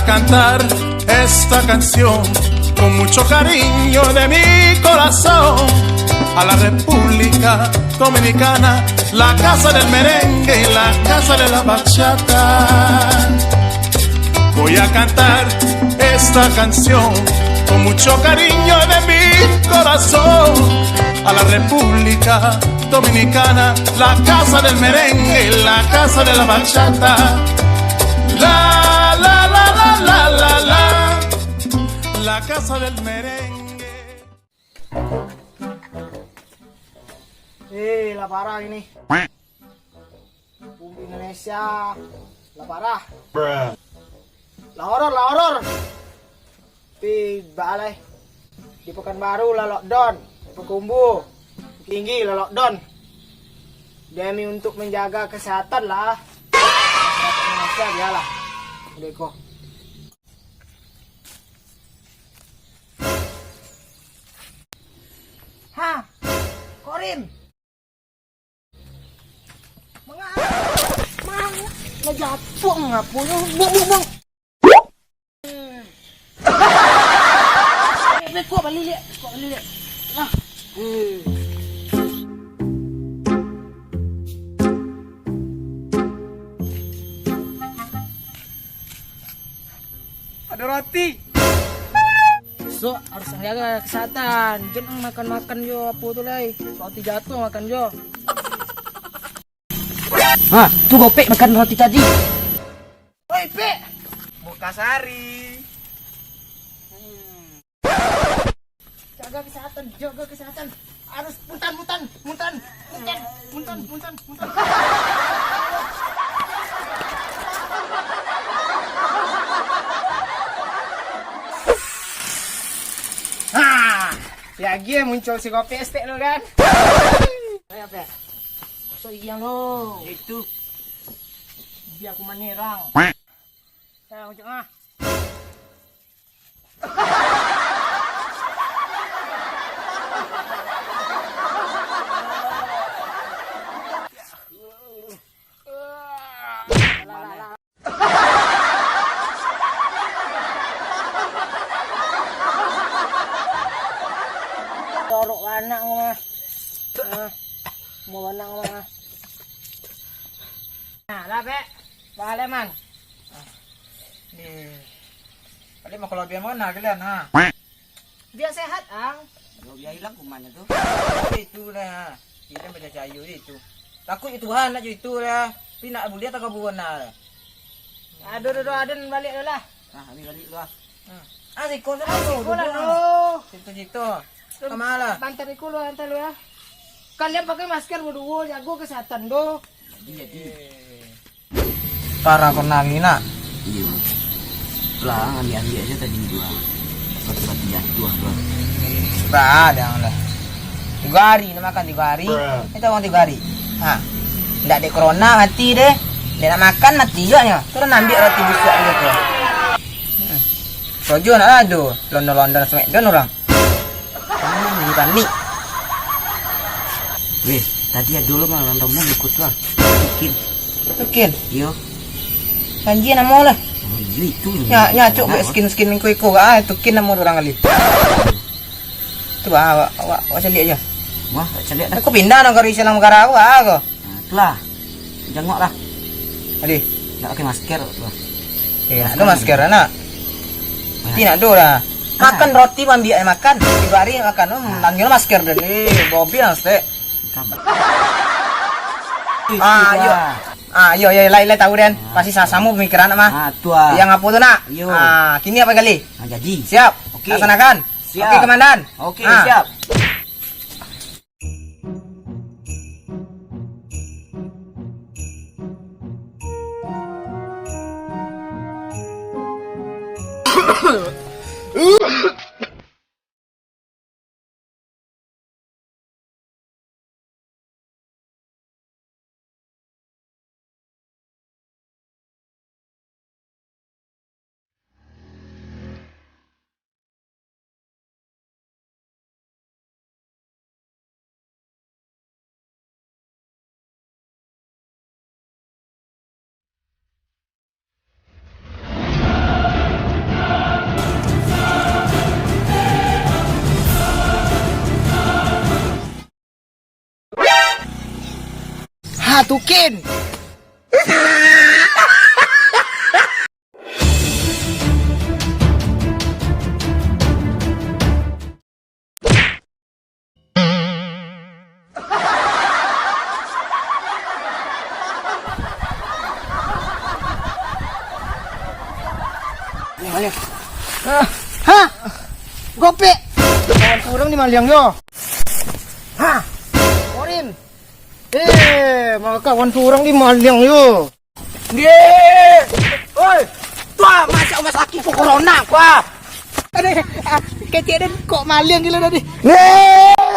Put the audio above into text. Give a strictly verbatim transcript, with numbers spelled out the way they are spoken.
Cantar esta canción con mucho cariño de mi corazón a la República Dominicana, la casa del merengue y la casa de la bachata. Voy a cantar esta canción con mucho cariño de mi corazón a la República Dominicana, la casa del merengue, la casa de la bachata. La, la, la, la, la, la, la. La casa del merengue. Eh, lah parah ini. Bumi Indonesia lah parah. Lah horor, lah horor. Tapi baalai, di Pekanbaru lah lockdown, Payakumbuh, Bukittinggi lah lockdown. Demi untuk menjaga kesehatan lah. Masyarakat Indonesia bialah. Udah iko. Ha, Korin. Manga-, manga-, lah jatuah, mangapo nyo? Buang, buang, buang. Eh, kuat baliak, kuat baliak. Nah. Eh. Ado roti. Besok harus jaga kesehatan. Jan makan-makan jo apo tu lai. Roti jatuah makan jo. Ha, tu Gopek makan roti tadi. Oi, Pek. Buka sari. Hmm. Jaga kesehatan, jaga kesehatan. Harus muntan, muntan, muntan, muntan, muntan, muntan, muntan. Ha, lagi muncul si Gopek estek tu kan. Ayo, Pek. Masuk gigi lo. Itu. Biar aku manirang. Nah, macam ah. Jorok anak mah. Ah, mau anak mah. Nah, lah, Pek. Baleman. Ni. Kali mah kalau biar mana kalian, ha? Biar sehat, Ang. Kalau biar hilang kumannya tu. Itu lah. Kita baca cahayo je itu. Takut itu Tuhan nak itu lah. Tapi nak buliah tak kabur benar. Aduh, aduh, aduh, aden balik dulu lah. Nah, kami balik dulu lah. Hmm. Ah, siko sana Ah, tu, siko lah duduk tu. Situ-situ. Kemana? Bantar iko lu, antar lu ya. Kalian pakai masker berdua, jago kesehatan tu. Jadi, jadi. Parah pernah ni nak. Iyo. Lah, ambiak-ambiak aja tadi dua. Satu-satu jatuh dua. Bah, jangan lah. Tiga hari nak makan, tiga hari. Bruh. Kita orang tiga hari. Ha. Ndak dek corona mati deh. Dek nak makan mati juga nyo. Turun ambiak roti busuak dia tu. Hmm. Rojo nak ado. London-London smackdown orang. Hmm, ni panik. Weh, tadi ado lo mah orang rombong ikut tu ah. Tukin. Tukin? Iyo. Janji namo lah. Oh, iyo itu. Nya, nya acok buek skin-skin iko-iko ah, Tukin namo urang kali. Tu ah, awak, awak, awak caliak aja. Wah, tak caliak dah. Aku pindah nang kari silang negara awak ah, ko. Nah, itulah. Jangok lah. Adi. Nak pakai masker tu. Eh, nak ada masker, nak. Nah. Ti nak ada dah. Makan roti, ambiak makan. Tiga hari makan, hmm, nangil masker dah. Eh, bobi lah, stek. Ah, iyo. Ah, iyo, iyo, lai, lai tahu den. Ah. Pasti sa-, samo pemikiran, nak, mah. Ah, tu ah. Yang apa tu, nak? Iyo. Ah, kini apa kali? Ah, jadi. Siap. Oke. Laksanakan. Siap. Oke, Komandan. Oke, ah. Siap. Ha, tukin. Ha? Gopek. Kawan urang dimaliang yo. Ha? Korin. Eh, mako kawan urang dimaliang yo. Nggih. Oi, tuah, masuk rumah sakit ko corona, kuah. Aduh, ah, kecek den kok maliang gilo tadi. Nggih.